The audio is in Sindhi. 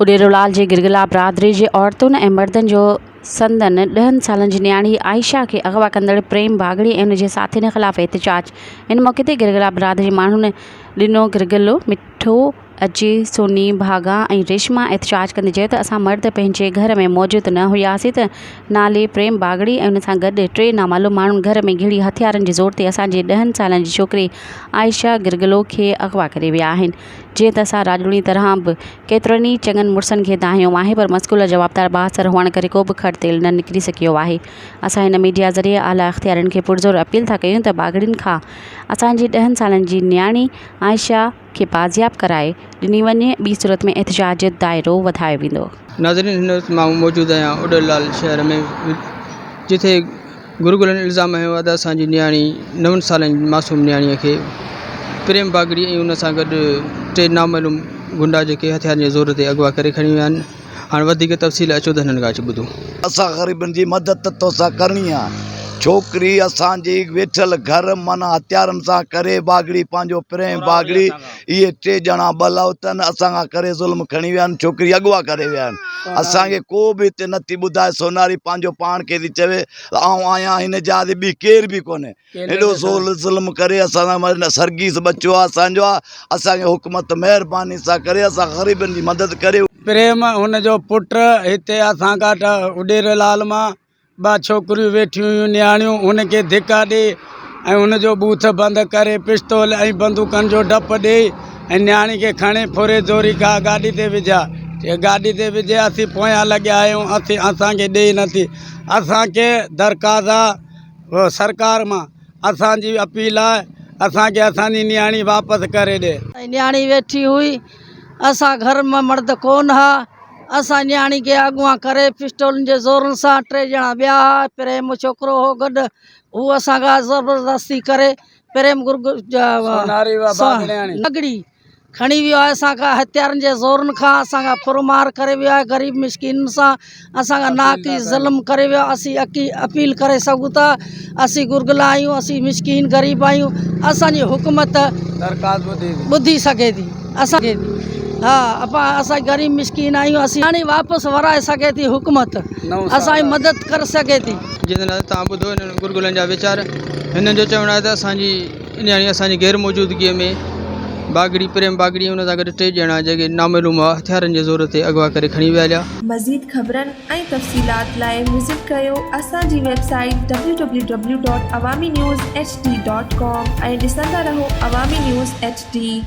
اڏيرو لال جي گرگلا برادري جي عورتن ۽ مردن جو سندن ڏهن سالن جي نياڻي عائشه کي اغوا ڪندڙ پريم باگڙي ۽ ان جي ساٿين خلاف احتجاج ان موقعي تي گرگلا برادري جي ماڻهن ڏنو گرگلو، مٺو، اجي، سوني، ڀاڳا ۽ ريشما احتجاج ڪندي چيو ته اسان مرد پنهنجي گهر ۾ موجود نه هياسين ته نالي پريم باگڙي ۽ ان سان گڏ ٽي نامعلوم ماڻهن گهر ۾ گهڙي هٿيارن جي زور تي اسان جي ڏهن سالن جي ڇوڪري عائشه گرگلو کي اغوا ڪري ويا آهن. جيئن ته اسان راڄوڻي طرح به ڪيترن ئي چڱن مڙسن کي دانهيو آهي پر مذڪوره جوابدار بااثر هئڻ ڪري ڪو به کڙ تيل نه نڪري سگهيو آهي. اسان هن ميڊيا ذريعي اعليٰ اختيارين کي پرزور اپيل ٿا ڪيون ته باگڙين کان اسان جي ڏهن سالن جي نياڻي عائشه کي بازياب ڪرائي ڏني وڃي ٻي صورت ۾ احتجاج جو دائرو وڌايو ويندو. ناظرين هن وقت مان موجود آهيان اڏل لال شهر ۾ جتي گرگلن الزام هنيو آهي ته اسان جي نياڻي نون سالن جي معصوم نياڻيء کي پريم باگڙي ۽ ان سان گڏ ٽي نامعلوم غنڊا جيڪي هٿيارن جي زور تي اغوا ڪري کڻي ويا آهن هاڻي وڌيڪ تفصيل اچو ته هنن کان اچي ٻڌون. اسان غريبن جي مدد ته توسان ڪرڻي آ ڇوڪري اسان جي ويٺل گهر معنيٰ هٿيارن سان ڪري باگڙي پنهنجو پريم باگڙي اهي ٽي ڄڻا ٻه اٿن اسان کان ڪري ظلم کڻي ويا آهن ڇوڪري اغوا ڪري ويا آهن اسان کي ڪو به هتي نٿي ٻڌائي سوناري پنهنجو پاڻ کي ٿي چوي ته آئون آهيان هن جاء تي ٻي ڪير به ڪونهي ايڏو زول ظلم ڪري اسان سان سرگيس ٻچو آهي اسان جو آهي اسان کي حڪومت مهرباني سان ڪري اسان غريبن جي مدد ڪري. پريم هن جو پٽ هتي اسان کان اڏيري لال مان ٻه ڇوڪريون ويٺيون هيون نياڻيون هن کي ڌڪا ڏئي ۽ هن جو ٻوٿ بند ڪري پستول ۽ بندوقن جو ڊپ ڏئي ۽ نياڻي کي کڻي ڦري زوري کا گاڏي تي وجھا گاڏي تي وجھي اسين پويان لڳيا آهيون اسين اسان کي ڏئي نٿي اسان کي درخواست آ سرڪار مان اسان جي اپيل آهي اسان کي اسان جي نياڻي واپس ڪري ڏي. نياڻي ويٺي هئي اسان گهر ۾ مرد ڪونه ها اسان نياڻي کي اغوا ڪري پسٽولن جي زورن سان ٽي ڄڻا ٻيا ها پريم ڇوڪرو هو گڏ هو اسان کان زبردستي ڪري پريم نگڙي کڻي ويو آهي اسان کان هٿيارن جي زورن کان اسان کان ڦر مار ڪري ويو آهي غريب مسڪينن سان اسان کان ناحقي ظلم ڪري ويو آهي اسين اڪي اپيل ڪري سگهون ٿا اسين گرگلا آهيون اسين مسڪين غريب آهيون اسان جي حڪومت ٻڌي سگهي ٿي اسان کي ها اپا اسان غريب مسڪين آهيون اسين هاڻي واپس ورائي سگهي ٿي حڪومت اسان جي مدد ڪري سگهي ٿي. جنهن لاء توهان ٻڌو هنن گرگلن جا ويچار هنن جو چوڻ آهي ته اسان جي يعني اسان جي غير موجودگيء ۾ باگڙي پريم باگڙي ۽ ان سان گڏ ٽي ڄڻا جيڪي نامعلوم هئا هٿيارن جي زور تي اغوا ڪري کڻي ويا هليا. مزيد خبرن ۽ تفصيلات لاء وزٽ ڪريو اسان جي website W W W dot Awami news H D dot com ۽ ڏسندا رهو عوامي نيوز ايڇ ڊي.